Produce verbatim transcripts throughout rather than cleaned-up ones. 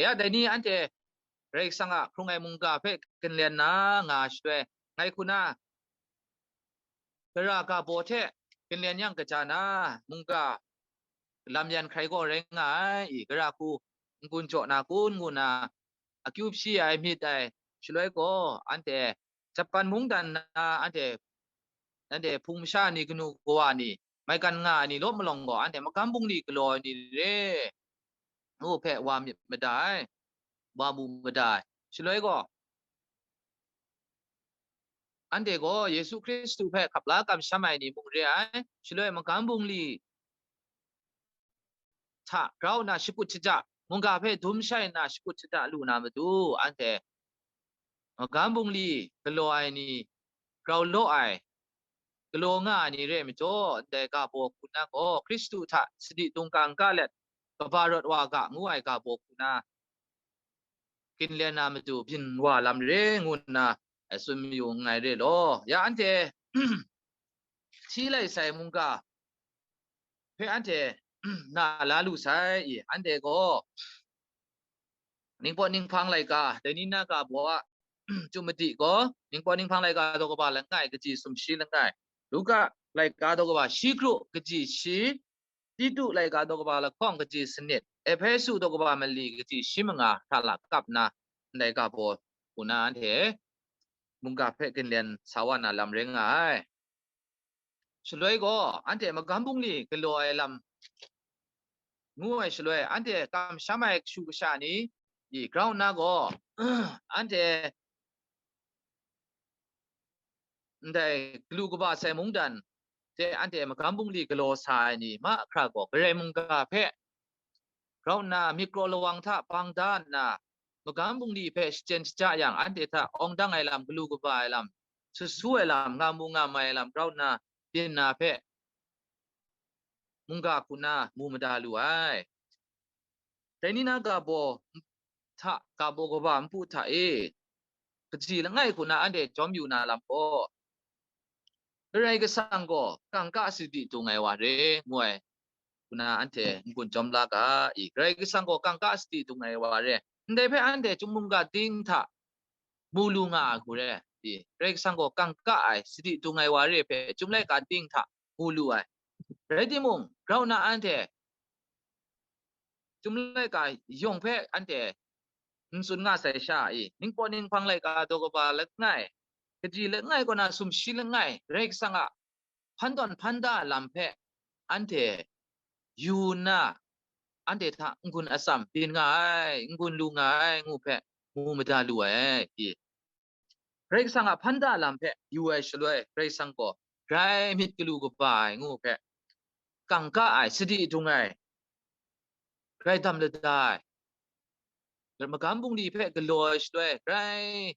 Ya, dai ni anhte Karai Kasang a hkrung ai mungga hpe ginlen na nga shaloi, ngai hku na gara ga baw hte ginlen yang kaja na mungga lam yan hkrai gaw rai nga ai, i, gara hku n-gun jaw na kun ngu na akyu hpyi ai myit ai shaloi gaw, anhte Japan mungdan na anhte, anhte hpung masha ni, kanu kawa ni, maigan nga ai ni law malawng gaw, anhte magam bungli galaw ai ni re ngu hpe wa myit mada ai, wa mu mada ai. Shaloi gaw, anhte gaw Yesu Hkristu hpe hkap la kamsham ai ni mung re ai. Shaloi magam bungli hta grau nna shakut shaja, mungga hpe dum shai nna shakut shaja lu na matu, anhte magam bungli galaw ai ni, grau law ai, galaw nga ai ni re ai majaw, ndai ga baw hku na gaw Hkristu hta sadi dung kangka let kaba rawt wa ga ngu ai ga baw hku na ginlen na matu byin wa lam re ngu nna, eh, tsun mayu nngai re law, ya anhte hti lai sai mungga hpe anhte na la lu sai i, anhte gaw Ningpawt Ninghpang laika, dai ni na ga baw a, Chyum madi gaw, Ningpawt Ninghpang laika daw kaba langai, kaji sumshi langai, Luka laika daw kaba shi kru, kaji shi, Titu laika daw kaba lahkawng, kaji sanit, Ehpesu daw kaba mali, kaji shi manga hta la kap nna, ndai ga baw hku na anhte mungga hpe ginlen sa wa na lam rai nga ai. Shaloi gaw, anhte magam bungli galaw ai lam ngu ai shaloi, anhte kamsham ai kashu kasha ni, i, grau nna gaw, anhte ndai galu kaba sai mungdan hte anhte magam bungli galaw sa ai ni mahkra gaw, Karai mungga hpe grau nna myit kraw lawang hta bang da nna, magam bungli hpe shachyen shaja yang, anhte hta awng dang ai lam, galu kaba ai lam, susu ai lam, nga mu nga mai ai lam grau nna byin na hpe, mungga hku na mu mada lu ai. Dai ni na ga baw hta, ga baw kaba npu hta e, kaji langai hku na anhte jawm yu na lam gaw, Karai Kasang gaw kangka sadi dung ai wa re, ngu ai hku na anhte n-gun jawm la ga i. Karai Kasang gaw kangka sadi dung ai wa re, ndai hpe anhte chyum mungga ting hta mu lu nga ai hku re i. Karai Kasang gaw kangka ai sadi dung ai wa re hpe chyum laika ting hta mu lu ai. Rai timung, grau nna anhte chyum laika yawng hpe anhte n tsun nga sai sha i, ningpawt ninghpang laika daw kaba langai, kaji langai kaw na sumshi langai, Karai Kasang a hpan tawn hpan da ai lam hpe anhte yu nna, anhte hta n-gun atsam byin nga ai, n-gun lu nga ai, ngu hpe mu mada lu ai i. Karai Kasang a hpan da lam hpe yu ai shaloi, Karai Kasang gaw grai myit galu kaba ai ngu hpe, kangka ai, sadi dung ai, grai dam lada ai, magam bungli hpe galaw ai shaloi, grai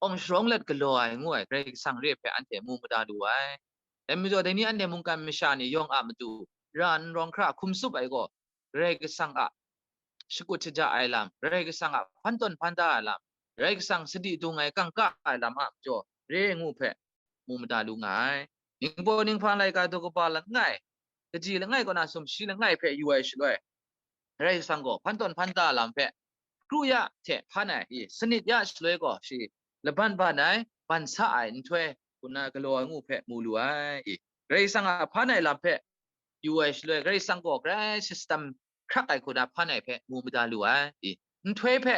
awng sharawng let galaw ai ngu ai Karai Kasang re hpe anhte mu mada lu ai. Dai majaw, dai ni anhte mungkan masha ni yawng a matu ra n rawng hkra hkum tsup ai gaw, Karai Kasang a shakut shaja ai lam, Karai Kasang a hpan tawn hpan da ai lam, Karai Kasang sadi dung ai kangka ai lam a majaw re ngu hpe mu mada lu nga ai. Ningpawt ninghpang laika daw kaba langai, kaji langai kaw na sumshi langai hpe yu ai shaloi, Karai Kasang gaw hpan tawn hpan da lam hpe kru ya hte hpan ai i, sanit ya shaloi gaw shi laban ban ai, ban sa ai nhtoi hku na galaw ai ngu hpe mu lu ai i. Karai Kasang a hpan ai lam hpe yu ai shaloi, Karai Kasang gaw grai system hkrak ai hku na hpan ai hpe mu mada lu ai i. Nhtoi hpe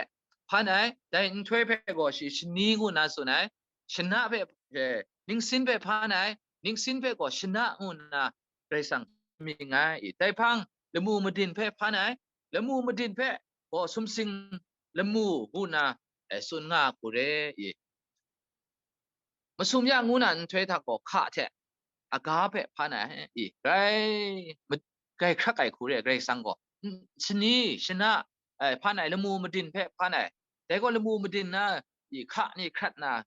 hpan ai, dai nhtoi hpe gaw shi shani ngu na tsun ai, shana hpe, eh, ningsin hpe hpan ai, ningsin hpe gaw shana ngu nna Karai Kasang mying ai i. Dai hpang lamu madin hpe hpan ai, lamu madin hpe gaw sumsing lamu ngu nna, eh, tsun nga hku re i. Masum ya ngu na nhtoi hta gaw hka hte aga hpe hpan ai i, grai ma-, grai hkrak ai hku re ai Karai Kasang gaw. N-, shani, shana, eh, hpan ai, lamu madin hpe hpan ai. Dai gaw lamu madin na i, hka ni hkrat na,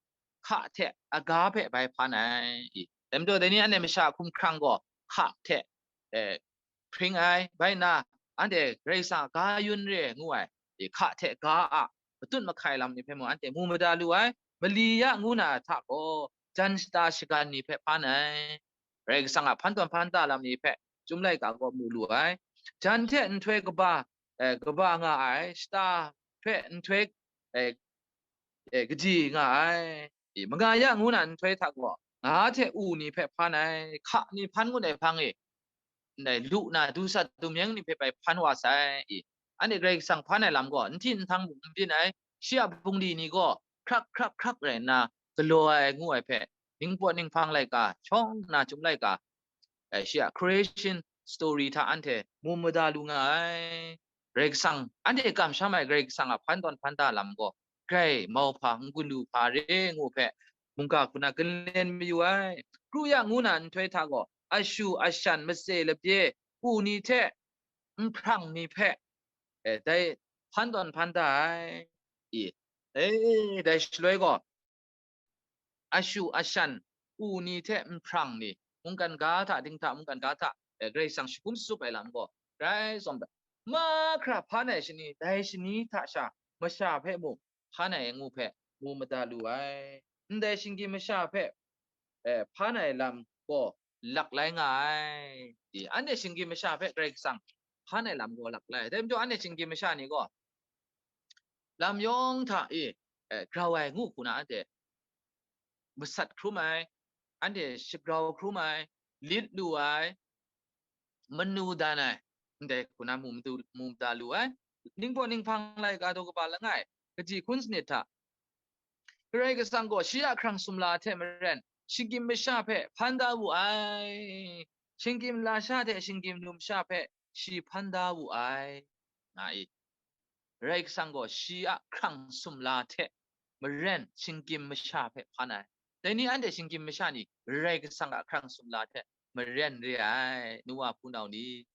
hka hte aga hpe bai hpan ai i. Dai majaw, dai ni anhte masha hkumhkrang gaw hka hte, eh, hpring ai, bai nna, anhte Karai Kasang a ga yun re ngu ai, i, hka hte ga a matut mahkai lam ni hpe mung anhte mu mada lu ai. Mali ya ngu na hta gaw, jan shata shagan ni hpe hpan ai. Karai Kasang a hpan tawn hpan da lam ni hpe chyum laika gaw mu lu ai. Jan hte nhtoi kaba eh, kaba nga ai, shata hpe nhtoi, eh, eh, kaji nga ai. I, manga ya ngu na nhtoi hta gaw, nga hte u ni hpe hpan ai, hka ni hpan ngut ai hpang e, ndai lu na du sat du myeng ni hpe bai hpan wa sai. I, anhte Karai Kasang hpan ai lam gaw, n hti n htang mung n byin ai, shi a bungli ni gaw, hkrak, hkrak, hkrak rai nna, galaw ai ngu ai hpe, ningpawt ninghpang laika, shawng na chyum laika, eh, shi a creation story hta anhte mu mada lu nga ai. Karai Kasang, anhte kamsham ai Karai Kasang a hpan tawn hpan da lam gaw, grai mau hpa, n-gun lu hpa re ngu hpe, mungga hku na galen mayu ai. Kru ya ngu na nhtoi hta gaw, ashu ashan, matse lapye, u ni hte nhprang ni hpe, eh, dai hpan tawn hpan da ai. I, eh, dai shaloi gaw, ashu ashan, u ni hte nhprang ni, mungkan ga hta, dinghta mungkan ga hta, eh, Karai Kasang shagun tsup ai lam gaw, grai tsawm da. Mahkra hpan ai shani, dai shani hta sha, masha hpe mung, hpan ai ngu hpe, mu mada lu ai. Ndai shinggyim masha hpe, eh, hpan ai lam gaw, lak lai nga ai. I, anhte shinggyim masha hpe Karai Kasang hpan ai lam gaw lak lai. Dai majaw, anhte shinggyim masha ni gaw, lam yawng hta e, eh, grau ai ngu hku na anhte masat hkrum ai, anhte shagrau hkrum ai, lit lu ai, manu dan ai, ndai hku na mu madu, mu mada lu ai. Ningpawt ninghpang laika daw kaba langai, kaji hkun sanit hta, Karai Kasang gaw shi a hkrang sumla hte maren, shinggyim masha hpe hpan da wu ai. Shinggyim lasha hte shinggyim numsha hpe shi hpan da wu ai, nga i. Karai Kasang gaw shi a hkrang sumla hte maren shinggyim masha hpe hpan ai. Dai ni anhte shinggyim masha ni Karai Kasang a hkrang sumla hte maren re ai, nu wa hpunau ni.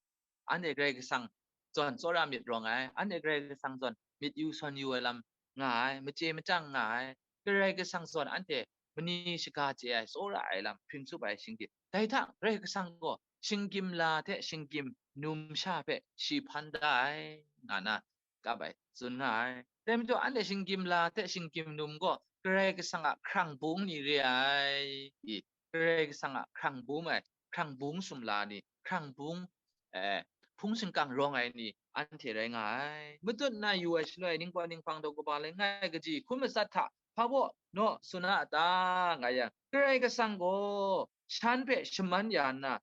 Anhte Karai Kasang zawn tsawra myit rawng ai, anhte Karai Kasang zawn myit yu sawn yu ai lam nga ai, machye machyang nga ai, Karai Kasang zawn anhte mani shaga chye ai, tsawra ai lam hpring tsup ai shinggyim. Dai hta Karai Kasang gaw shinggyim la hte shinggyim numsha hpe shi hpan da ai, nga na kap ai, tsun nga ai. Dai majaw, anhte shinggyim la hte shinggyim num gaw Karai Kasang a hkrang bung ni re ai. I, Karai Kasang a hkrang bung ai, hkrang bung sumla ni, hkrang bung, eh, hpung shingkang rawng ai ni, anhte rai nga ai. Matut na yu ai shaloi, ningpawt ninghpang daw kaba langai kaji hkun matsat hta, hpa baw naw tsun a ta, nga yang, Karai Kasang gaw shan hpe shaman ya nna,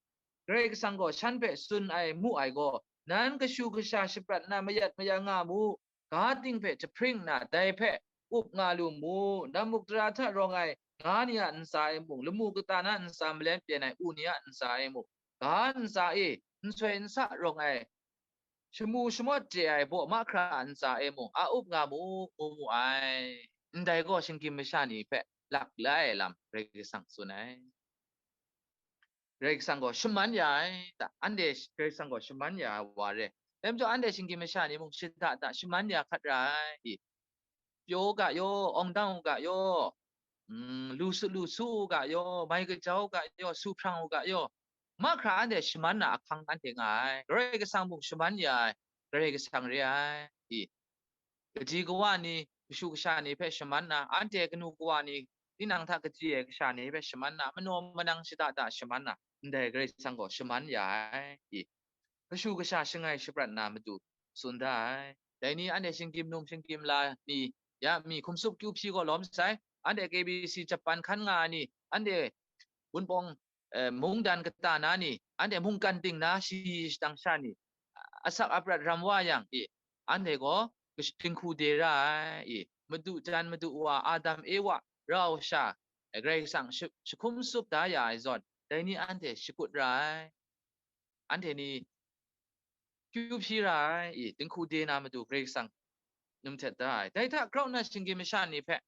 Karai Kasang gaw shan hpe tsun ai mu ai gaw, nan kashu kasha shaprat nna mayat maya nga mu, ga ting hpe jahpring nna dai hpe up nga lu mu, namuk tara hta rawng ai nga ni a ntsa e mung, lamu kata na ntsa malen pyen ai u ni a ntsa e mung, ga ntsa e nsoi nsa rawng ai shamu shamawt chye ai baw mahkra a ntsa e mung a up nga mu, ngu mu ai. Ndai gaw shinggyim masha ni hpe lak la ai lam Karai Kasang tsun ai. Karai Kasang gaw shaman ya ai, ta, anhte Karai Kasang gaw shaman ya ai wa re. Dai majaw, anhte shinggyim masha ni mung shada da shaman ya hkat ra ai. I, pyaw u ga yaw, awng dang u ga yaw, mm, lu su, lu su u ga yaw, mai kajau u ga yaw, su hprang u ga yaw, mahkra anhte shaman na ahkang anhte nga ai. Karai Kasang mung shaman ya ai, Karai Kasang re ai. I, kaji kawa ni, kashu kasha ni hpe shaman na, anhte kanu kawa ni, tinang hta kaji ai kasha ni hpe shaman na, manaw manang shada da shaman na, ndai Karai Kasang gaw shaman ya ai. I, kashu kasha shangai shaprat na matu tsun da ai. Dai ni anhte shinggyim num shinggyim la ni, ya mi hkum tsup kyu hpyi gaw lawm sai, anhte K B C Japan hkan nga ai ni, anhte Wunpawng, eh, mungdan kata na ni, anhte mungkan ting na shi shadang sha ni, asak aprat ram wa yang, i, anhte gaw kash-, dinghku de ra ai, i, madu jan madu wa Adam Ewa rau sha, eh, Karai Kasang shi-, jahkum tsup da ya ai zawn, dai ni anhte shakut ra ai. Anhte ni kyu hpyi ra ai, i, dinghku de na matu Karai Kasang num htet da ai. Dai hta grau nna shinggyim masha ni hpe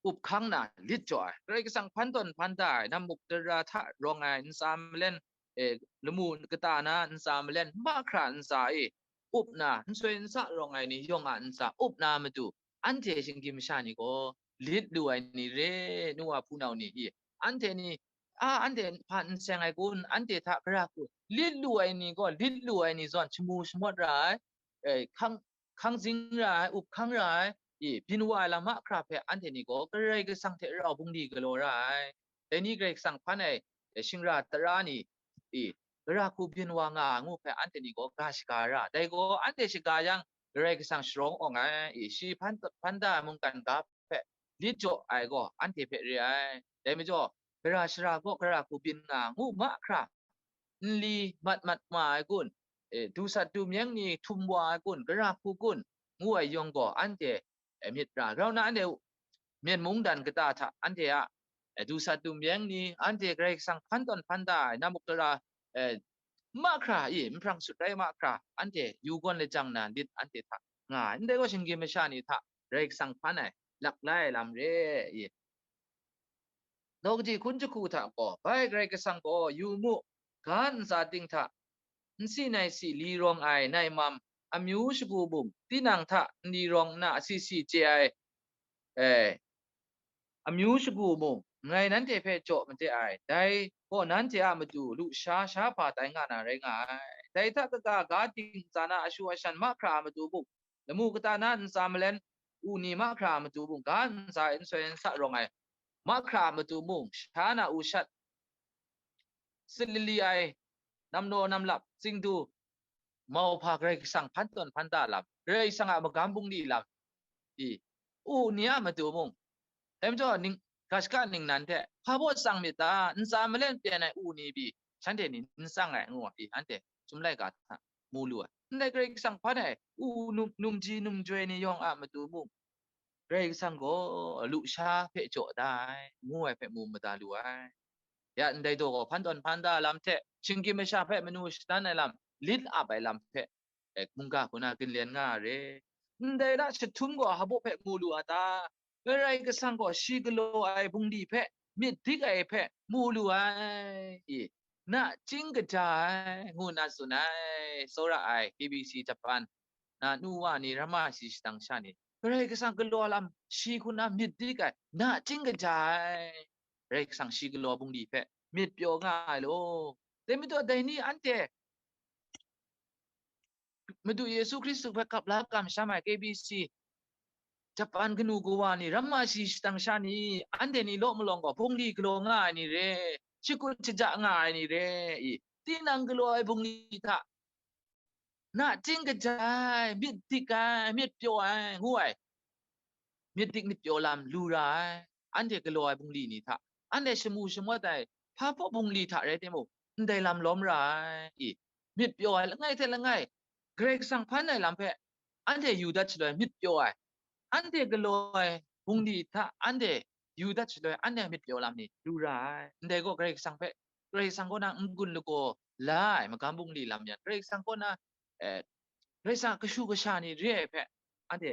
up hkang na lit jaw ai, Karai Kasang hpan tawn hpan da ai, namuk dara hta rawng ai ntsa malen, e, lamu kata na ntsa malen, mahkra ntsa e up na, nsoi nsa rawng ai ni yawng a ntsa up na matu, anhte shinggyim masha ni gaw lit lu ai ni re, nu wa hpunau ni, i, anhte ni, a, anhte hpa n seng ai kun, anhte hta gara kun, lit lu ai ni gaw, lit lu ai ni zawn shamu shamawt ra ai, e, hkang, hkang zing ra ai, up hkang ra ai, i, byin wa ai lam mahkra hpe anhte ni gaw Karai Kasang hte rau bungli galaw ra ai. Dai ni Karai Kasang hpan ai, e, shingra tara ni, i, gara hku byin wa nga ai ngu hpe anhte ni gaw ga shaga ra. Dai gaw anhte shaga yang, Karai Kasang sharawng awng ai, i, shi hpan, hpan da ai mungkan ga hpe lit jaw ai gaw anhte hpe re ai. Dai majaw, gara shara gaw gara hku byin nga ngu mahkra, nli mat mat ma ai kun, e, du sat du myeng ni htum wa ai kun, gara hku kun, ngu ai yawng gaw anhte, e, myit ra. Grau na anhte myen mungdan kata hta anhte a, e, du sat du myeng ni, anhte Karai Kasang hpan tawn hpan da ai, na muk tara, e, mahkra, i, nhprang sut rai mahkra, anhte yu gawn lajang na lit anhte hta nga ai. Ndai gaw, shinggyim masha ni hta Karai Kasang hpan ai, laklai ai lam re, i. Nawkaji hkun jahku hta gaw, bai Karai Kasang gaw, yu mu, ga ntsa ting hta, nsi nai si li rawng ai nai mam, amyu shagu mung, tinang hta nli rawng nna asi si chye ai, e, amyu shagu mung, ngai nanhte hpe jaw made ai. Dai gaw nanhte a matu lusha sha hpa tai nga na rai nga ai. Dai hta kaga ga ting ntsa na ashu ashan mahkra a matu mung, lamu kata na ntsa malen u ni mahkra a matu mung, ga ntsa e nsoi nsa rawng ai mahkra a matu mung, sha na u shat, sit lali ai, namnaw namlap, tsingdu, mauhpa Karai Kasang hpan tawn hpan da lam, Karai Kasang a magam bungli lam, i, u ni a matu mung, dai majaw ning, ga shaka ningnan hte hpa baw tsang myit ta, ntsa malen pyen ai u ni pyi, shanhte ni n tsang ai ngu ai, anhte chyum laika hta mu lu ai. Ndai Karai Kasang hpan ai u num, num ji num joi ni yawng a matu mung, Karai Kasang gaw lusha hpe jaw da ai, ngu ai hpe mu mada lu ai. Ya ndai daw gaw hpan tawn hpan da ai lam hte, shinggyim masha hpe manu shadan ai lam, lit ap ai lam hpe, e, mungga hku na ginlen nga ai re. Ndai na jahtum gaw hpa baw hpe mu lu a ta? Karai Kasang gaw shi galaw ai bungli hpe myit dik ai hpe mu lu ai, i, nachying kaja ai, ngu nna tsun ai, tsawra ai K B C Japan na nu wa ni, ramma shi shadang sha ni, Karai Kasang galaw lam shi hku na myit dik ai, nachying kaja ai, Karai Kasang shi galaw bungli hpe myit pyaw nga ai law. Dai majaw dai ni anhte Madu Yesu Hkristu hpe kap la kamsham ai K B C Japan kanu kawa ni, ramma shi shadang sha ni, anhte ni law malawng gaw bungli galaw nga ai ni re, shakut shaja nga ai ni re, i, tinang galaw ai bungli hta, nachying kaja ai, myit dik ai, myit pyaw ai, ngu ai, myit dik myit pyaw lam lu ra ai, anhte galaw ai bungli ni hta, anhte shamu shamawt ai hpa baw bungli hta rai timung, ndai lam lawm ra ai, i, myit pyaw ai langai hte langai, Karai Kasang hpan ai lam hpe anhte yu dat shaloi myit pyaw ai, anhte galaw ai bungli hta anhte yu dat shaloi anhte myit pyaw lam ni lu ra ai. Ndai gaw Karai Kasang hpe, Karai Kasang kaw na n-gun lagaw la ai magam bungli lam yan, Karai Kasang kaw na, eh, Karai Kasang kashu kasha ni re ai hpe, anhte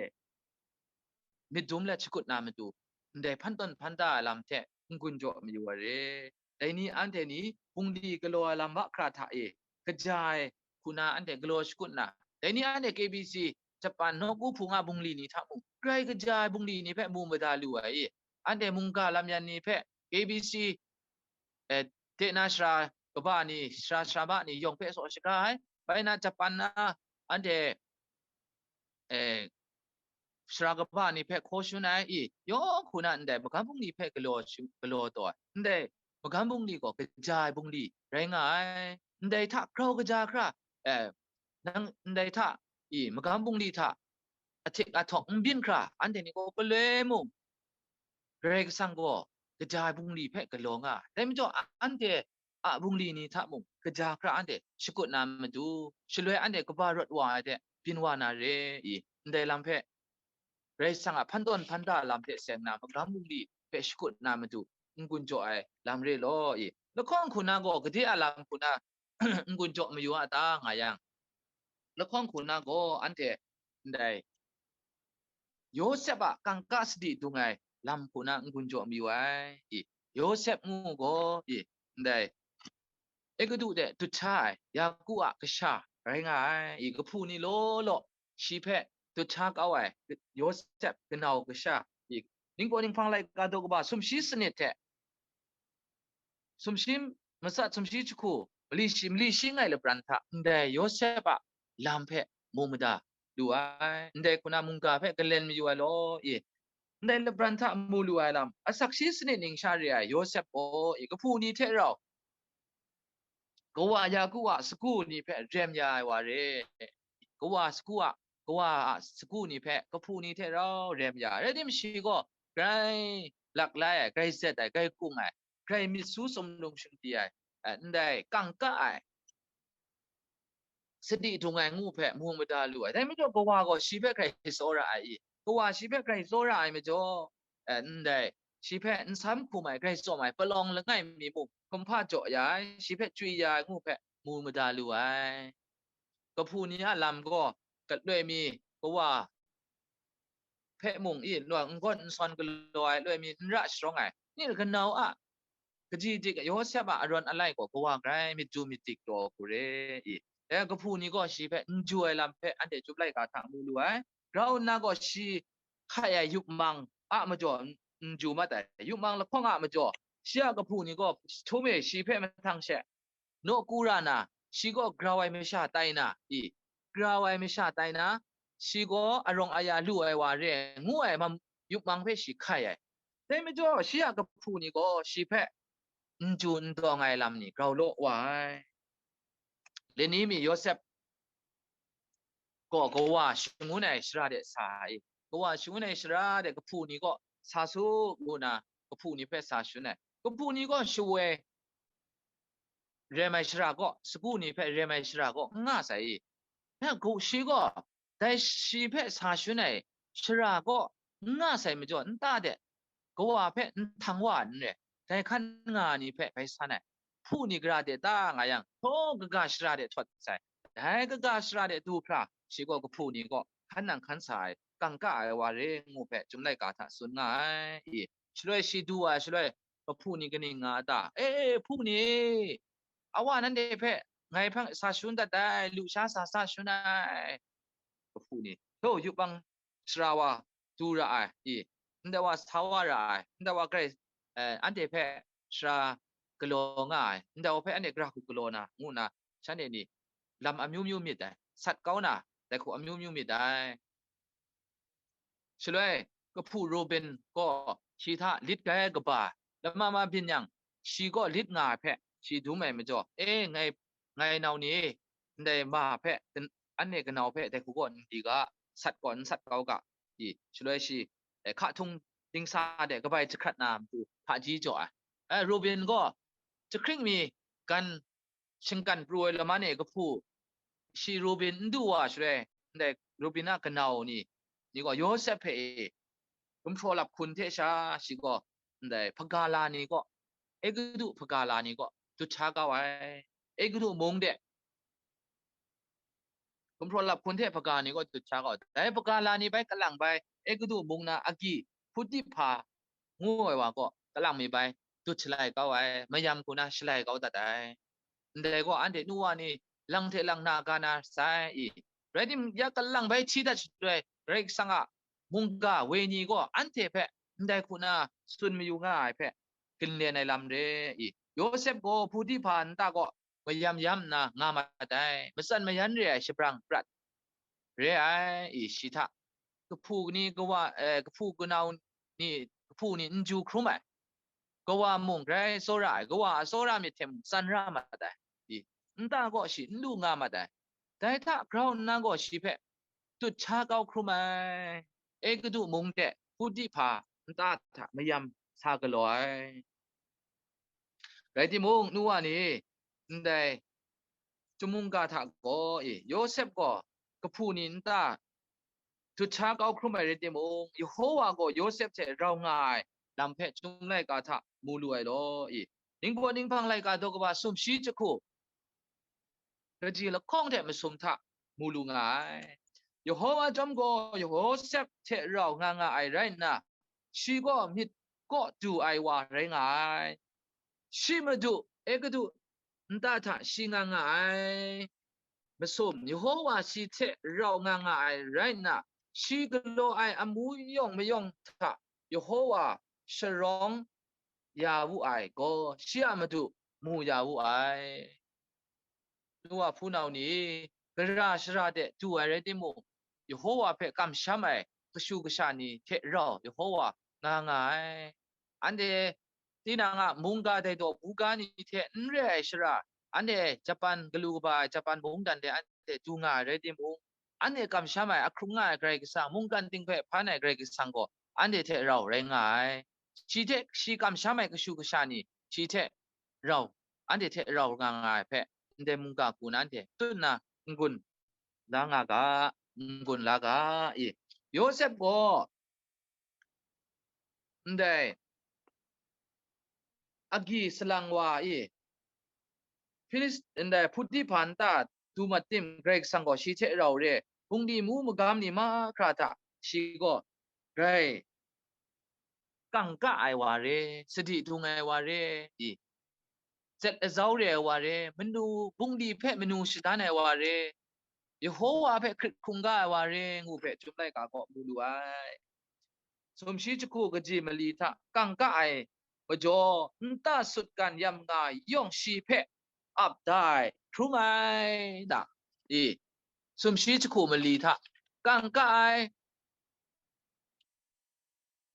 myit dum let shakut na matu, ndai hpan tawn hpan da ai lam hte n-gun jaw mayu ai re. Dai ni anhte ni bungli galaw ai lam mahkra hta e, kaja ai hku na anhte galaw shakut na, dai ni anhte K B C Japan nawku hpung a bungli ni hta mung, grai kaja ai bungli ni hpe mu mada lu ai i, anhte mungga lam yan ni hpe K B C, eh, de na sara kaba ni, sara sara ma ni yawng hpe saw shaga ai, bai na Japan na anhte, eh, sara kaba ni hpe hkaw shun ai i, yawng hku na ndai magam bungli hpe galaw shi-, galaw taw ai. Ndai magam bungli gaw kaja ai bungli rai nga ai. Ndai hta grau kaja hkra, eh, nang ndai hta i, magam bungli hta ahtik ahtawk n byin hkra, anhte ni gaw paloi mung, Karai Kasang gaw kaja ai bungli hpe galaw nga ai. Dai majaw, anhte a bungli ni hta mung kaja hkra anhte shakut na matu, shaloi anhte kaba rawt wa ai hte byin wa na re i, ndai lam hpe Karai Kasang a hpan tawn hpan da lam hte seng na, magam bungli hpe shakut na matu n-gun jaw ai lam re law i, lahkawng hku na gaw gade a lam hku na n-gun jaw mayu a ta nga yang, lahkawng hku na gaw anhte ndai Yawsep a kangka sadi dung ai lam hku na n-gun jaw mayu ai i, Yawsep ngu gaw i, ndai Egutu de dut sha ai Yaku a kasha rai nga ai i, kahpu ni law law shi hpe dut sha kau ai Yawsep kanau kasha i, Ningkaw Ninghpang laika daw kaba sumshi sanit hte sumshi matsat sumshi jahku, mali shi, mali shi ngai labran hta ndai Yawsep a lam hpe mu mada lu ai, ndai hku na mungga hpe galen mayu ai law i, ndai labran hta mu lu ai lam, asak shi sanit ning sha re ai Yawsep gaw i, kahpu ni hte rau kawa Yaku a sagu ni hpe rem ya ai wa re. Kawa sagu a, kawa a sagu ni hpe kahpu ni hte rau rem ya ai. Rai tim, shi gaw grai laklai ai, grai zet ai, grai kung ai, grai myit su sumlung shingbyi ai, eh, ndai kangka ai, sadi dung ai ngu hpe mu mada lu ai. Dai majaw kawa gaw shi hpe grai tsawra ai i? Kawa shi hpe grai tsawra ai majaw, eh, ndai, shi hpe nsam hkum ai, grai tsawm ai, palawng langai mi mung hkumhpa jaw ya ai, shi hpe chywi ya ai ngu hpe mu mada lu ai. Kahpu ni a lam gaw, galoi mi kawa hpe mung i, loi n gawn n sawn galaw ai, loi mi n ra sharawng ai, ni kanau a kaji dik Yawsep a arawn alai gaw kawa grai myit du myit dik taw hku re i. Dai kahpu ni gaw shi hpe n ju ai lam hpe anhte Chyum laika hta mu lu ai. Grau nna gaw shi hkai ai yupmang a majaw n, n ju mat ai. Yupmang lahkawng a majaw, shi a kahpu ni gaw htum e shi hpe mahtang she, nawku ra na, shi gaw grau ai masha tai na i, grau ai masha tai na, shi gaw arawng aya lu ai wa re ai, ngu ai mam, yupmang hpe shi hkai ai. Dai majaw, shi a kahpu ni gaw shi hpe n ju n dawng ai lam ni grau law wa ai. Lani mi Yawsep gaw kawa shangun ai shara de sa ai. Kawa shangun ai shara de kahpu ni gaw sa su, ngu na kahpu ni hpe sa shun ai. Kahpu ni gaw shawoi rem ai shara gaw, sagu ni hpe rem ai shara gaw n nga sai i? Na, gu shi gaw dai shi hpe sa shun ai shara gaw n nga sai majaw, nta de kawa hpe n htang wa ai n re, dai hkan nga ai ni hpe bai san ai. Hpu ni gara de ta nga yang, htaw kaga shara de htawt sai. Dai kaga shara de du hkra, shi gaw kahpu ni gaw hkan nang hkan sa ai, kangka ai wa re ngu hpe Chyum laika hta tsun nga ai i. Shaloi shi du wa ai shaloi, kahpu ni kaning nga a ta? E, e, hpu ni e, awa nanhte hpe ngai hpe sa shun dat ai, lusha sa sa shun ai. Kahpu ni, htaw yupmang shara wa du ra ai i, ndai wa sa wa ra ai, ndai wa grai, eh, anhte hpe shara galaw nga ai, ndai wa hpe anhte gara hku galaw na, ngu nna shanhte ni lam amyu myu myit ai, sat kau na, dai hku amyu myu myit ai. Shaloi, kahpu Ruben gaw shi hta lit grai kaba, lama ma byin yang, shi gaw lit nga ai hpe shi dum ai majaw, e, ngai, ngai nau ni e, ndai ma hpe, anhte kanau hpe dai hku gaw n di ga, sat gaw n sat kau ga, i, shaloi shi, eh, hka htung dingsa de kabai jahkrat na matu hpaji jaw ai. Eh, Ruben gaw jahkring mi gan shinggan pru ai laman e kahpu, shi Ruben n du wa shaloi, ndai Ruben a kanau ni, ni gaw Yawsep hpe e, gumhpraw lap hkun hte sha shi gaw, ndai hpaga la ni gaw, Egutu hpaga la ni gaw dut sha kau ai. Egutu mung de gumhpraw lap hkun hte hpaga ni gaw dut sha kau ai. Dai hpaga la ni bai kalang bai, Egutu mung na agyi Hputihpa ngu ai wa gaw kalang mi bai dut shalai kau ai, mayam hku na shalai kau dat ai. Ndai gaw anhte nu wa ni lang hte lang na ga na sai i? Rai tim, ya kalang bai hti dat shaloi, Karai Kasang a mungga wenyi gaw anhte hpe ndai hku na tsun mayu nga ai hpe, ginlen ai lam re i? Yawsep gaw Hputihpa nta gaw mayam yam nna nga mat ai, matsan mayan re ai shabrang prat re ai i, shi hta kahpu ni kawa, eh, kahpu kanau ni, kahpu ni n ju hkrum ai, kawa mung grai tsawra ai, kawa a tsawra myit hte mung tsan ra mat ai i, nta gaw shi n lu nga mat ai. Dai hta grau nna gaw shi hpe dut sha kau hkrum ai, Egutu mung de Hputihpa nta hta mayam sa galaw ai. Rai timung, nu wa ni, ndai Chyum mungga hta gaw e, Yawsep gaw kahpu ni nta dut sha kau hkrum ai rai timung, Yehowa gaw Yawsep hte rau nga ai lam hpe Chyum laika hta mu lu ai law e. Ningbaw ninghpang laika daw kaba sumshi jahku, kaji lahkawng hte masum hta mu lu nga ai. Yehowa chyawm gaw Yawsep hte rau nga nga ai rai nna, shi gaw myit kaw du ai wa rai nga ai. Shi madu Egutu nta hta shi nga nga ai. Masum, Yehowa shi hte rau nga nga ai rai nna, shi galaw ai amu yawng mayawng hta Yehowa sharawng ya wu ai gaw, shi a madu mu ya wu ai. Nu wa hpunau ni, gara shara de du ai rai timung, Yehowa hpe kamsham ai kashu kasha ni hte rau Yehowa nga nga ai. Anhte tinang a mungga dai daw buga ni hte n re ai shara, anhte Japan galu kaba ai Japan mungdan de anhte du nga ai rai timung, anhte kamsham ai, ahkrung nga ai Karai Kasang, mungkan ting hpe hpan ai Karai Kasang gaw anhte hte rau rai nga ai. Shi hte shi kamsham ai kashu kasha ni shi hte rau, anhte hte rau nga nga ai hpe, ndai mungga hku na anhte tut nna n-gun la nga ga, n-gun la ga i. Yawsep gaw ndai agyi salang wa i, Hpilis-, ndai Hputiphar nta du mat tim, Karai Kasang gaw shi hte rau re, hpungdi mu magam ni mahkra hta shi gaw grai kangka ai wa re, sadi dung ai wa re, i, zet azau re ai wa re, manu, hpungdi hpe manu shadan ai wa re, Yehowa hpe hkrit hkungga ai wa re, ngu hpe Chyum laika gaw mu lu ai. Sumshi jahku kaji mali hta kangka ai majaw, nta sutgan yam nga yawng shi hpe ap da ai, hkrum ai da. I, sumshi jahku mali hta kangka ai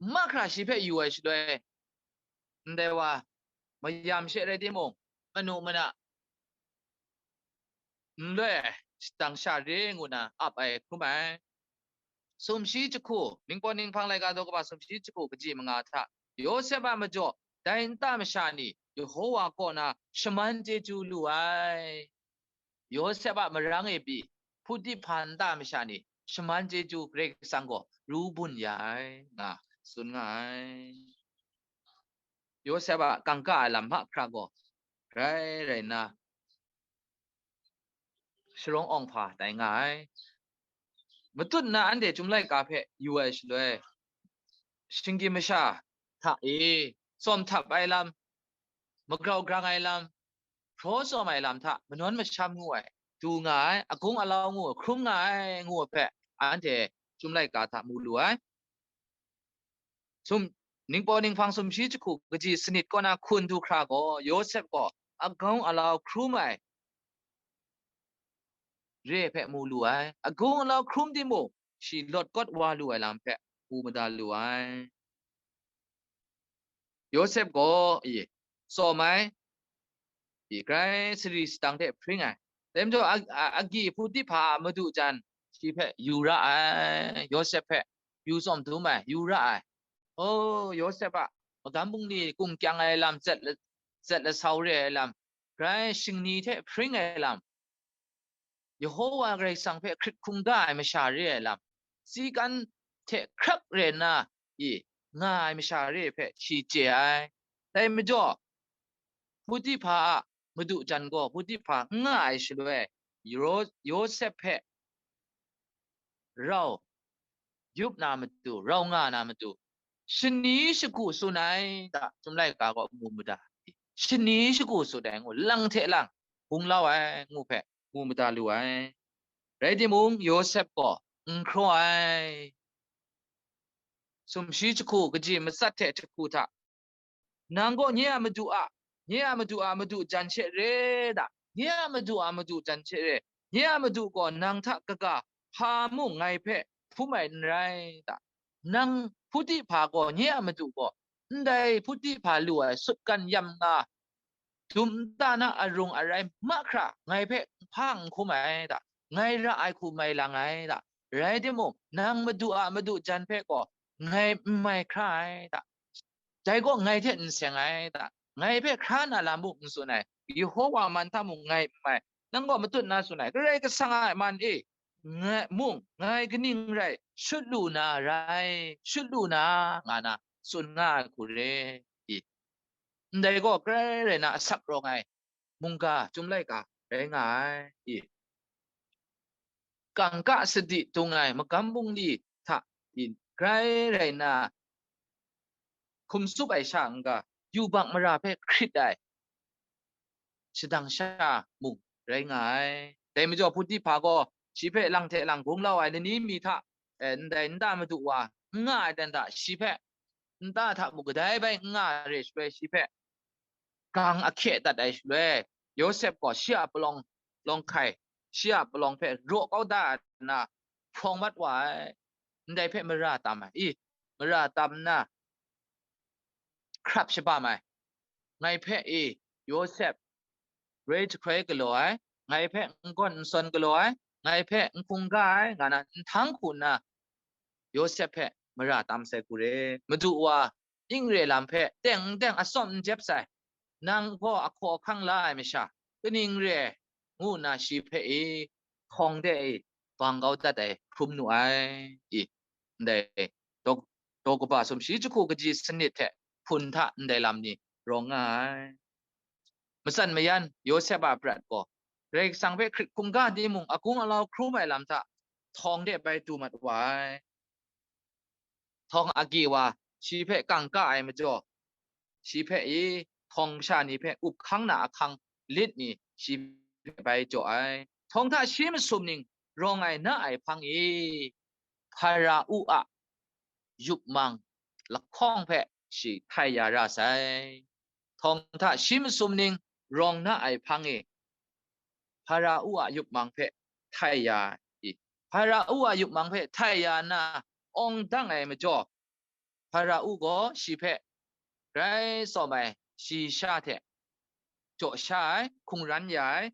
mahkra shi hpe yu ai shaloi, ndai wa mayam she rai timung, manu mana n loi ai, shadang sha re ngu na ap ai hkrum ai. Sumshi jahku, Ningpawt Ninghpang laika daw kaba sumshi jahku kaji manga hta, Yawsep a majaw, dai nta masha ni Yehowa kaw na shaman chyeju lu ai. Yawsep a marang e pyi, Hputiphar nta masha ni shaman chyeju Karai Kasang gaw ru bun ya ai, nga tsun nga ai. Yawsep a kangka ai lam mahkra gaw grai rai nna, sharawng awng hpa tai nga ai. Matut nna anhte Chyum laika hpe yu ai shaloi, shinggyim masha hta e tsawm htap ai lam, magrau grang ai lam, hpraw tsawm ai lam hta manawn masham ngu ai, du nga ai, agung alau ngu ai, hkrum nga ai, ngu ai hpe anhte Chyum laika hta mu lu ai. Sum, Ningpawt Ninghpang sumshi jahku kaji sanit kaw na hkun du hkra gaw, Yawsep gaw agaung alau hkrum ai re hpe mu lu ai. Agaung alau hkrum timung, shi lawt kawt wa lu ai lam hpe mu mada lu ai. Yawsep gaw, i, tsawm ai, i, grai sari shadang hte hpring ai. Dai majaw, a, a, agyi Hputiphar a madu jan shi hpe yu ra ai, Yawsep hpe yu tsawm dum ai, yu ra ai. O, Yawsep a magam bungli kum kyang ai lam, zet la-, zet lasau re ai lam, grai shingni hte hpring ai lam, Yehowa Karai Kasang hpe hkrit hkungga ai masha re ai lam, si kan hte hkrak re nna, i, nga ai masha re hpe shi chye ai. Dai majaw, Hputiphar a madu jan gaw Hputiphar n nga ai shaloi, Yo-, Yawsep hpe rau yup na matu, rau nga na matu, shani shagu tsun ai da, Chyum laika gaw mu mada. Shani shagu tsun ai ngu, lang hte lang gunglau ai ngu hpe mu mada lu ai. Rai timung, Yawsep gaw n hkraw ai. Sumshi jahku kaji matsat hte jahku hta, nang gaw nye a madu a, nye a madu a madu jan she re da, nye a madu a madu jan she re, nye a madu gaw nang hta kaga hpa mung ngai hpe hpum ai n rai da, nang Hputiphar gaw nye a madu gaw ndai Hputiphar lu ai sutgan yam nga, dum nta na arung arai mahkra ngai hpe hpa n hkum ai da, ngai ra ai hku mai lang ai da, rai timung, nang madu a madu jan hpe gaw ngai n mai hkra ai da, dai gaw ngai hte n seng ai da, ngai hpe hkra na lam muk n tsun ai, Yehowa man hta mung ngai n mai, nang gaw matut na tsun ai, Karai Kasang a man e, ngai mung, ngai kaning rai, shut lu na rai, shut lu na, nga na tsun nga ai hku re i. Ndai gaw grai rai na asak rawng ai mungga, Chyum laika rai nga ai i. Kangka sadi dung ai magam bungli hta i, grai rai na hkum tsup ai sha n-ga, yubak mara hpe hkrit ai shadang sha mung rai nga ai. Dai majaw, Hputiphar gaw shi hpe lang hte lang gunglau ai lani mi hta, eh, ndai nta madu wa n nga ai dan hta, shi hpe nta hta mung kadai bai n nga re shaloi, shi hpe gang ahkye dat ai shaloi, Yawsep gaw shi a palawng, palawng hkai, shi a palawng hpe raw kau da nna, hprawng mat wa ai. Ndai hpe mara tam ai, i, mara tam nna, hkrap shabam ai. Ngai hpe, i, Yawsep, roi jahkroi galaw ai, ngai hpe n-gawn n-sawn galaw ai, ngai hpe n hkungga ai, nga na nhtang hku nna, Yawsep hpe mara tam sai hku re. Madu wa, ning re lam hpe teng n teng atsawm n jep sai, nang gaw ahkaw ahkang la ai masha, kaning re ai? ngu nna shi hpe e, htawng de e, bang kau dat ai hkrum nu ai. I, ndai, daw, daw kaba sumshi jahku kaji sanit hte hpun hta ndai lam ni rawng nga ai. Matsan mayan Yawsep a prat gaw, Karai Kasang hpe hkrit hkungga timung, agung alau hkrum ai lam hta htawng de bai du mat wa ai. Htawng agye wa, shi hpe kangka ai majaw, shi hpe i, htawng masha ni hpe up hkang na ahkang lit ni shi hpe bai jaw ai. Htawng hta shi masum ning rawng ai na ai hpang e, Hpara-u a yup mang lahkawng hpe shi htai ya ra sai. Htawng hta shi masum ning rawng na ai hpang e, Hpara-u a yup mang hpe htai ya i. Hpara-u a yup mang hpe htai ya nna awng dang ai majaw, Hpara-u gaw shi hpe grai tsawm ai shayi sha hte jaw sha ai, hkungran ya ai,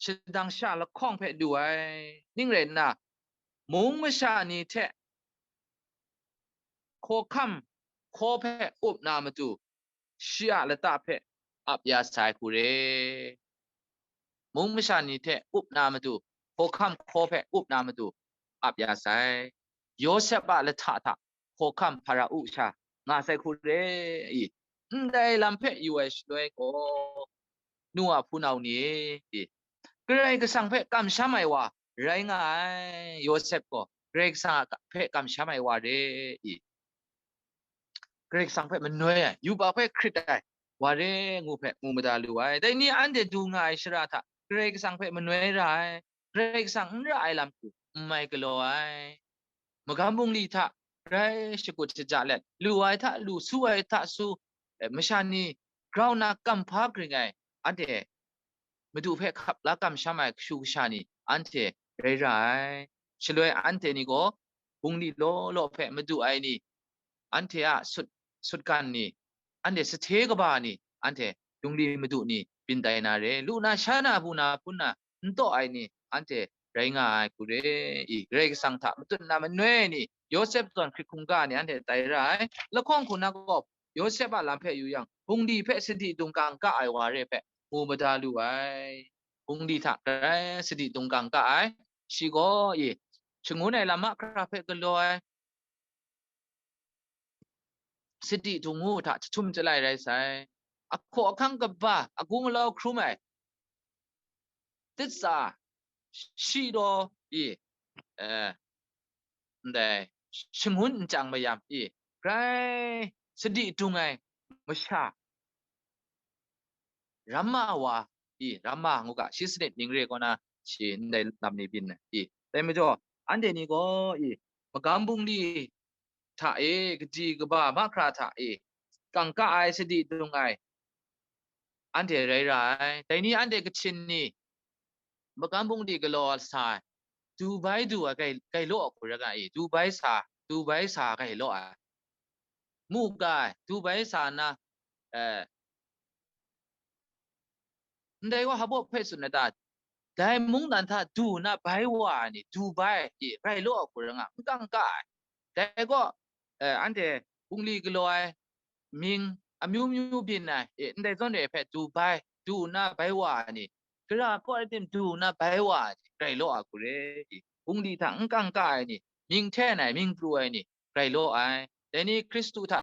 shadang sha lahkawng hpe lu ai. Ning rai nna, mung masha ni hte hkawhkam hkaw hpe up na matu, shi a lata hpe ap ya sai hku re. Mung masha ni hte up na matu, hkawhkam hkaw hpe up na matu ap ya sai. Yawsep a lahta hta hkawhkam Hpara-u sha nga sai hku re i. Ndai lam hpe yu ai shaloi gaw, nu a hpunau ni e, Karai Kasang hpe kamsham ai wa rai nga ai. Yawsep gaw Karai Kasang a hpe kamsham ai wa re i. Karai Kasang hpe manoi ai, yubak hpe hkrit ai wa re ngu hpe mu mada lu ai. Dai ni anhte du nga ai shara hta Karai Kasang hpe manoi ra ai, Karai Kasang n ra ai lam hku n mai galaw ai. Magam bungli hta grai shakut shaja let, lu ai hta, lu su ai hta su, eh, masha ni grau na kamhpa gring ai, anhte Madu hpe hkap la kamsham ai kashu kasha ni anhte rai ra ai. Shaloi anhte ni gaw bungli law law hpe madu ai ni, anhte a sut, sutgan ni, anhte sahte kaba ni, anhte dungli madu ni byin tai na re, lu na sha na, bu na hpun na n taw ai ni, anhte rai nga ai hku re i. Karai Kasang hta matut na manoi ai ni, Yawsep zawn hkrit hkungga ni anhte tai ra ai. Lahkawng hku na gaw, Yawsep a lam hpe yu yang, bungli hpe sadi dung kangka ai wa re hpe mu mada lu ai. Bungli hta grai sadi dung kangka ai. Shi gaw i, shangun ai lam mahkra hpe galaw ai, sadi dung u hta jahtum jalai rai sai. Ahkaw ahkang kaba, agung alau hkrum ai, titsa, shi daw i, eh, ndai shangun nchyang mayam i, grai sadi dung ai masha, Rama wa i, Rama ngu ga, shi sanit ning re kaw na, shi ndai lam ni byin ai i. Dai majaw, anhte ni gaw i, magam bungli hta e, kaji kaba mahkra hta e, kangka ai, sadi dung ai, anhte rai ra ai. Dai ni anhte Kachin ni, magam bungli galaw sa ai, Dubai du ai gai, gai law a hku rai nga i, Dubai sa, Dubai sa gai law ai. Mu ga ai, Dubai sa nna, eh, ndai wa hpa baw hpe tsun ai ta? Dai mungdan hta du nna bai wa ai ni, Dubai, i, rai law a hku rai nga, n kangka ai. Dai gaw, eh, anhte bungli galaw ai, mying amyu myu byin ai, e, ndai zawn re hpe Dubai, du nna bai wa ai ni, gara kaw rai tim du nna bai wa ai ni, rai law a hku re i. Bungli hta n kangka ai ni, mying hten ai, mying pru ai ni, rai law ai. Dai ni Hkristu hta,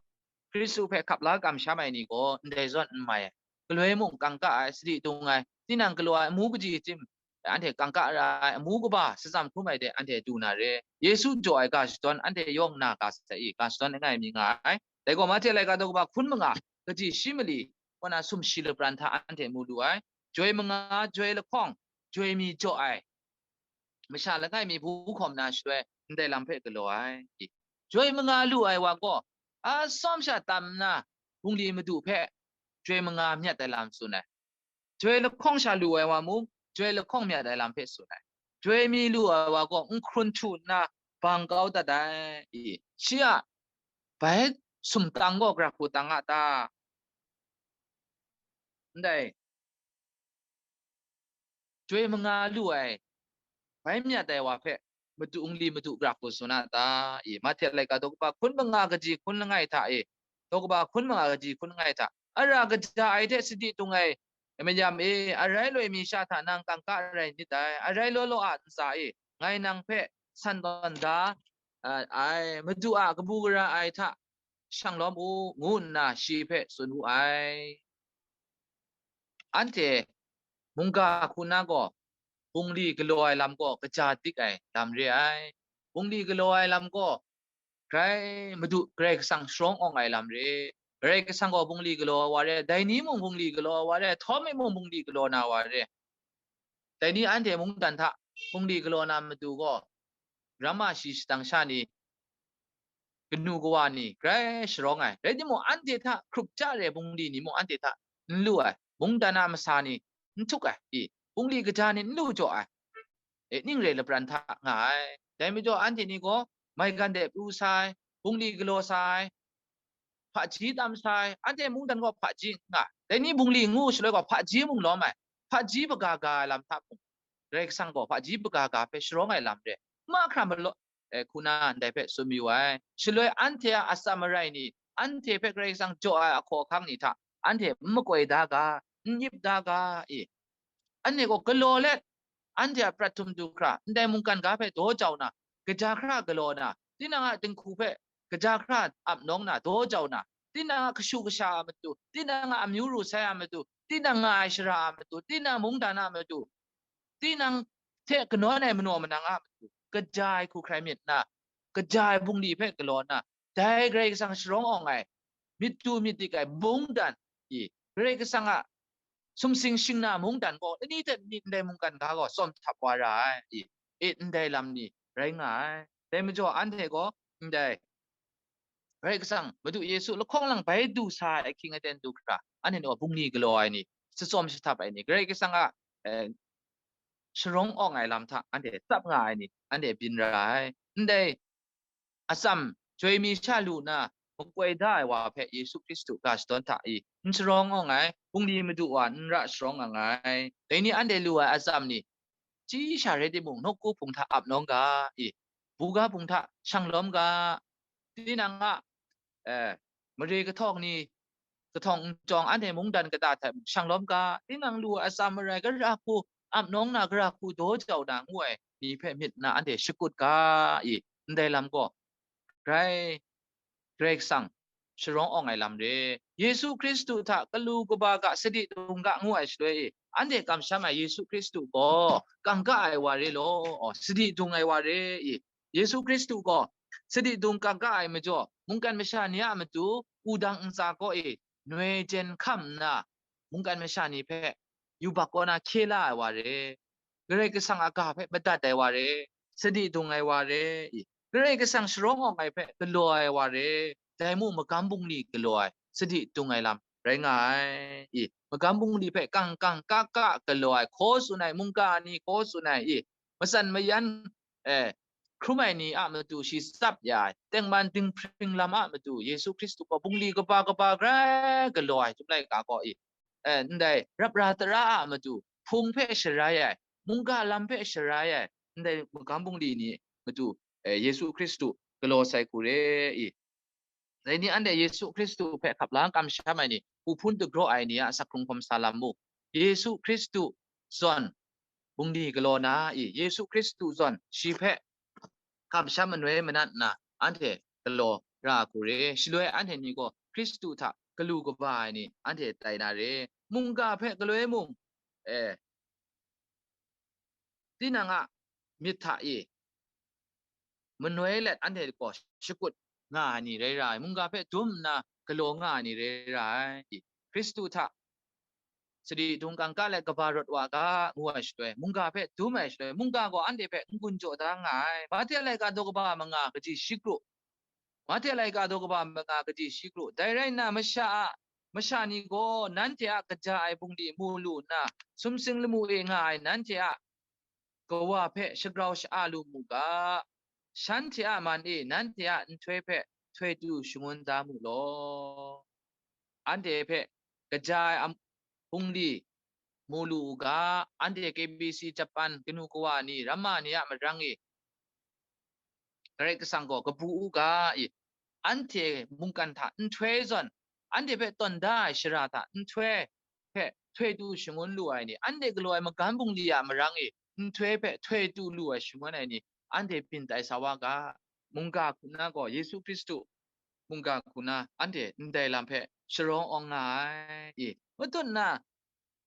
Hkristu hpe hkap la kamsham ai ni gaw ndai zawn n mai ai. Galoi mung kangka ai, sadi dung ai, tinang galaw ai amu kaji chyim, anhte kangka ra ai, amu kaba, shatsam hkrum ai de anhte du na re. Yesu jaw ai ga shadawn anhte yawng na ga sai i, ga shadawn langai mi nga ai. Dai gaw, Mahte laika daw kaba hkun manga, kaji shi mali, kaw na sumshi lapran hta anhte mu lu ai. Joi manga, joi lahkawng, joi mi jaw ai masha langai mi bu hkawm na shaloi, ndai lam hpe galaw ai. Joi manga lu ai wa gaw, atsawm sha tam nna, bungli madu hpe joi manga myat ai lam tsun ai. Joi lahkawng sha lu ai wa mung, joi lahkawng myat ai lam hpe tsun ai. Joi mi lu ai wa gaw, n hkrun htu nna, bang kau dat ai. I, shi a bai sumtang gaw gara hku tang a ta? Ndai, chyoi manga lu ai, bai myat ai wa hpe, madu, bungli madu gara hku tsun a ta? I, Mahte laika daw kaba hkun manga kaji hkun langai hta e, daw kaba hkun manga kaji hkun langai hta, ara kaja ai hte sadi dung ai mayam e, arai loi mi sha hta nang kangka rai nit dai, arai law law a ntsa e, ngai nang hpe san tawn da, a, ai, madu a kabu gara ai hta shang lawm u, ngu nna shi hpe tsun wu ai. Anhte mungga hku na gaw, bungli galaw ai lam gaw kaja dik ai lam re ai. Bungli galaw ai lam gaw, grai Madu Karai Kasang sharawng awng ai lam re. Karai Kasang gaw bungli galaw ai wa re, dai ni mung bungli galaw ai wa re, htawm e mung bungli galaw na wa re. Dai ni anhte mungdan hta bungli galaw na matu gaw, ramma shi shadang sha ni, kanu kawa ni grai sharawng ai. Rai timung, anhte hta hkrup ja re bungli ni mung anhte hta n lu ai, mungdan a masa ni n htuk ai, i, bungli kaja ni n lu jaw ai, e, ning re lapran hta nga ai. Dai majaw, anhte ni gaw maigan de pru sai, bungli galaw sai, hpaji tam sai, anhte mungdan gaw hpaji n nga. Dai ni bungli ngu shaloi gaw, hpaji mung lawm ai, hpaji baga ga ai lam hta mung, Karai Kasang gaw hpaji baga ga hpe sharawng ai lam re, mahkra malaw, e, hku na ndai hpe tsun mayu ai. Shaloi anhte a atsam arai ni, anhte hpe Karai Kasang jaw ai ahkaw ahkang ni hta, anhte n makoi da ga, n yip da ga, i, anhte gaw galaw let, anhte a prat htum du hkra, ndai mungkan ga hpe daw jau na, kaja hkra galaw na, tinang a dinghku hpe kaja hkra ap nawng na, daw jau na, tinang a kashu kasha a matu, tinang a amyu ru sai a matu, tinang nga ai shara a matu, tinang mungdan a matu, tinang hte kanawn ai manaw manang a matu, kaja ai hku hkrai myit na, kaja ai bungli hpe galaw na, dai Karai Kasang sharawng awng ai, myit du myit dik ai mungdan, i, Karai Kasang a sumsing shingna mungdan gaw, lani hte lani ndai mungkan ga gaw tsawm htap wa ra ai, i, e, ndai lam ni rai nga ai. Dai majaw, anhte gaw ndai Karai Kasang, Madu Yesu lahkawng lang bai du sa ai ahkying aten du hkra, anhte gaw bungli galaw ai ni, shatsawm shahtap ai ni, Karai Kasang a, e, sharawng awng ai lam hta anhte tsap nga ai ni, anhte byin ra ai. Ndai atsam chyoi mi sha lu na, makoi da ai wa hpe Yesu Hkristu ga shadawn hta i, n sharawng awng ai, bungli madu wa n ra sharawng nga ai. Dai ni anhte lu ai atsam ni, chyi sha rai timung, nawku hpung hta ap nawng ga, i, buga hpung hta shang lawm ga, tinang a, e, mare kahtawng ni, kahtawng n jawng, anhte mungdan kata hta shang lawm ga, tinang lu ai atsam arai gara hku ap nawng na, gara hku daw jau na ngu ai ni hpe myit na anhte shakut ga, i, ndai lam gaw, grai, Karai Kasang sharawng awng ai lam re. Yesu Hkristu hta kalu kaba ga, sadi dung ga ngu ai shaloi e, anhte kamsham ai Yesu Hkristu gaw kangka ai wa re law, sadi dung ai wa re, i, Yesu Hkristu gaw sadi dung kangka ai majaw, mungkan masha ni a matu wudang ntsa kaw e noi jen hkam nna, mungkan masha ni hpe yubak kaw na hkye la ai wa re, Karai Kasang a ga hpe madat ai wa re, sadi dung ai wa re, i, Karai Kasang sharawng awng ai hpe galaw ai wa re, dai mung magam bungli galaw ai, sadi dung ai lam rai nga ai, i, magam bungli hpe kang kang ka ka galaw ai, hkaw tsun ai, mungga ni hkaw tsun ai, i, matsan mayan, e, hkrum ai ni a matu shi tsap ya ai, tengman dinghpring lam a matu Yesu Hkristu gaw bungli kaba kaba grai galaw ai, chyum laika gaw, i, e, ndai rap ra tara a matu hpung hpe sharai ai, mungga lam hpe sharai ai, ndai magam bungli ni matu, e, Yesu Hkristu galaw sai hku re, i. Dai ni anhte Yesu Hkristu hpe hkap la kamsham ai ni, hku hpun dagraw ai ni a asak hkrung hkawm sa lam mu. Yesu Hkristu zawn bungli galaw na i, Yesu Hkristu zawn shi hpe kamsham manoi manat nna, anhte galaw ra hku re. Shaloi anhte ni gaw Hkristu hta galu kaba ai ni anhte tai na re. Mungga hpe galoi mung, e, tinang a myit hta e manoi let anhte gaw shakut nga ai ni rai ra ai, mungga hpe dum nna galaw nga ai ni rai ra ai. Hkristu hta sadi dung kangka let kaba rawt wa ga, ngu ai shaloi, mungga hpe dum ai shaloi, mungga gaw anhte hpe n-gun jaw da nga ai. Mahte laika daw kaba manga kaji shi kru, Mahte laika daw kaba manga kaji shi kru, dai rai nna, masha a, masha ni gaw nanhte a kaja ai bungli mu lu nna, sumsing lamu e nga ai nanhte a Kawa hpe shagrau sha-a lu mu ga, shanhte a man e nanhte a nhtoi hpe htoi tu shangun da mu law. Anhte hpe kaja ai am-, bungli mu lu u ga, anhte K B C Japan kanu kawa ni, ramma ni a marang e, Karai Kasang gaw kabu u ga, i, anhte mungkan hta nhtoi zawn, anhte hpe tawn da ai shara hta nhtoi hpe htoi tu shangun lu ai ni, anhte galaw ai magam bungli a marang e nhtoi hpe htoi tu lu ai shangun ai ni, anhte byin tai sa wa ga, mungga hku na gaw Yesu Hkristu mungga hku na anhte ndai lam hpe sharawng awng nga ai, i, matut na,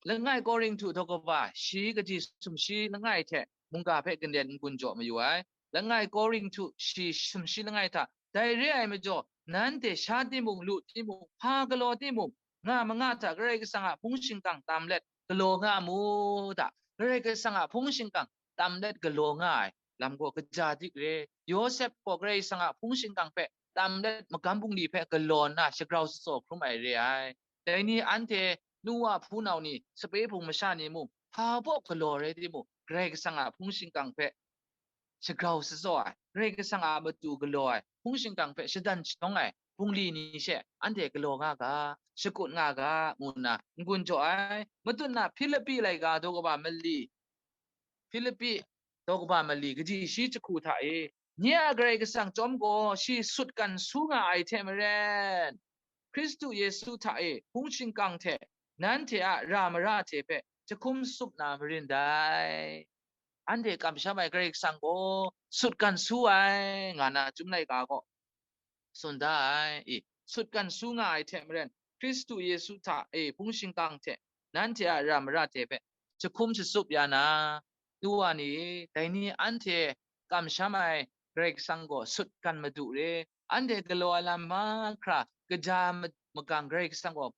langai Korinhtu daw kaba shi kaji sumshi langai hte mungga hpe galen n-gun jaw mayu ai. Langai Korinhtu shi sumshi langai hta, dai re ai majaw, nanhte sha timung, lu timung, hpa galaw timung, nga manga hta Karai Kasang a hpung shingkang tam let galaw nga mu da. Karai Kasang a hpung shingkang tam let galaw nga ai lam gaw kaja dik re. Yawsep gaw Karai Kasang a hpung shingkang hpe tam let magam bungli hpe galaw nna shagrau shazaw hkrum ai re ai. Dai ni anhte nu wa hpunau ni sape hpung masha ni mung, hpa baw galaw rai timung, Karai Kasang a hpung shingkang hpe shagrau shazaw ai, Karai Kasang a matu galaw ai, hpung shingkang hpe shadan shanawng ai bungli ni she anhte galaw nga ga, shakut nga ga, ngu nna n-gun jaw ai. Matut na Hpilipi laika daw kaba mali, Hpilipi daw kaba mali kaji shi jahku hta e, nye a Karai Kasang chyawm gaw shi sutgan su nga ai hte maren, Hkristu Yesu hta e hpung shingkang hte nanhte a ra mara hte hpe jahkum sup na marin dai. Anhte kamsham ai Karai Kasang gaw sutgan su ai, nga na Chyum laika gaw tsun da ai, i, sutgan su nga ai hte maren, Hkristu Yesu hta e hpung shingkang hte nanhte a ra mara hte hpe jahkum shasup ya na, nu wa ni, dai ni anhte kamsham ai Karai Kasang gaw sutgan madu re, anhte galaw ai lam mahkra kaja ma-, magang Karai Kasang gaw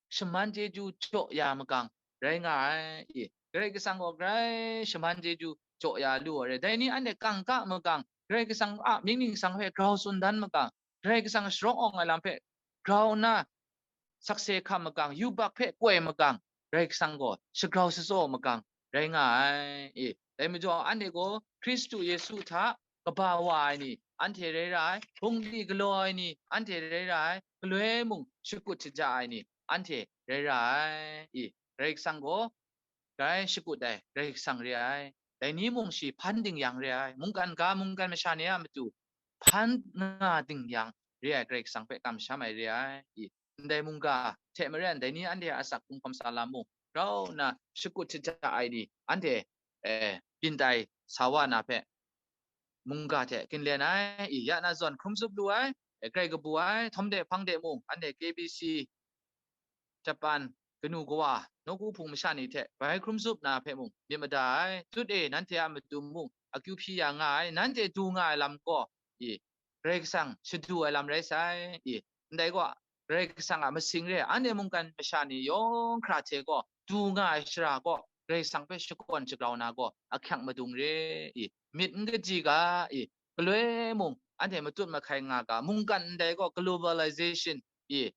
shaman chyeju jaw ya magang rai nga ai, i, Karai Kasang gaw grai shaman chyeju jaw ya lu ai re. Dai ni anhte kangka magang, Karai Kasang a mying ningsang hpe grau tsun dan magang, Karai Kasang sharawng awng ai lam hpe grau nna sakse hkam magang, yubak hpe koi magang, Karai Kasang gaw shagrau shazaw magang rai nga ai, i. Dai majaw, anhte gaw Hkristu Yesu hta kaba wa ai ni, anhte rai ra ai, bungli galaw ai ni, anhte rai ra ai, galoi mung shakut shaja ai ni, anhte rai ra ai, i. Karai Kasang gaw grai shakut ai Karai Kasang re ai. Dai ni mung shi hpan dingyang re ai, mungkan ga, mungkan masha ni a matu hpan nga dingyang re ai Karai Kasang hpe kamsham ai re ai, i. Ndai mungga hte maren, dai ni anhte a asak hkrung hkawm sa lam mung grau nna shakut shaja ai ni, anhte, eh, byin tai sa wa na hpe, mungga hte ginlen ai, i, ya na zawn hkrum zup lu ai, eh, grai kabu ai, htawm de hpang de mung, anhte K B C, Japan, kanu kawa, nawku hpung masha ni hte bai hkrum zup na hpe mung myit mada ai. Tut e, nanhte a matu mung akyu hpyi ya nga ai, nanhte du nga ai lam gaw, i, Karai Kasang shadu ai lam rai sai, i, ndai gaw, Karai Kasang a masing re ai, anhte mungkan masha ni yawng hkra hte gaw, du nga ai shara gaw, Karai Kasang hpe shakawn shagrau na gaw, ahkyak madung re, i, myit n kaji ga, i, galoi mung, anhte matut mahkai nga ga, mungkan ndai gaw globalization, i,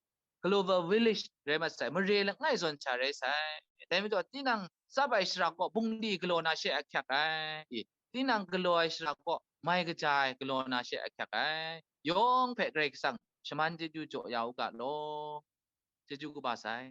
global village rai mat sai, mare langai zawn hta rai sai. Dai majaw, tinang tsap ai shara gaw bungli galaw na she ahkyak ai, i, tinang galaw ai shara gaw mai kaja ai galaw na she ahkyak ai. Yawng hpe Karai Kasang shaman chyeju jaw ya u ga law. Chyeju kaba sai.